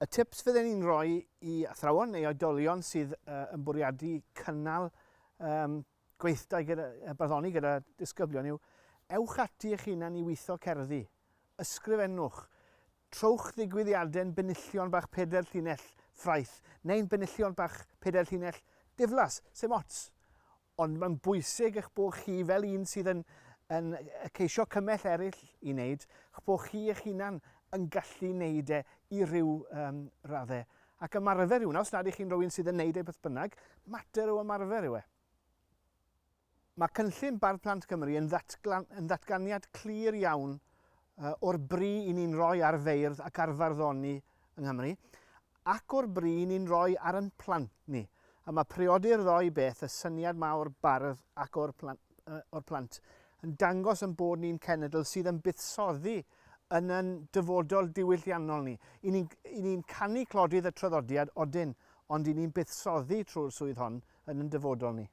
Y tips fydden ni'n rhoi i athrawon neu oedolion sydd uh, yn bwriadu cynnal um, gweithdai gyda, barddoni gyda disgyblion yw ewch ati eich hunan i weithio cerddi. Ysgrifennwch. Trowch ddigwyddiadau'n benillion bach pedair llinell ffraeth, neu'n benillion bach pedair llinell diflas, sdim ots. Ond mae'n bwysig eich bod chi, fel un sydd yn, yn ceisio cymell eraill i wneud, eich bod chi eich hunan yn gallu wneud e i ryw um, raddau. Ac ymarfer yw hwnna, os nad ych chi'n rhywun sydd yn wneud e beth bynnag, mater o ymarfer yw e. Mae cynllun Bardd Plant Cymru yn, ddatglan, yn ddatganiad clir iawn uh, o'r bri i ni'n rhoi ar feirdd ac ar farddoni yng Nghymru, ac o'r bri i ni'n rhoi ar yn plant ni. A mae priodi'r ddou beth, y syniad 'ma o'r bardd ac o'r plant, o'r plant, yn dangos yn bod ni'n cenedl sydd yn buddsoddi yn yn dyfodol diwylliannol ni. I ni'n ni canu clodydd y traddodiad, odyn, ond i ni'n buddsoddi trwy'r swydd hon yn yn dyfodol ni.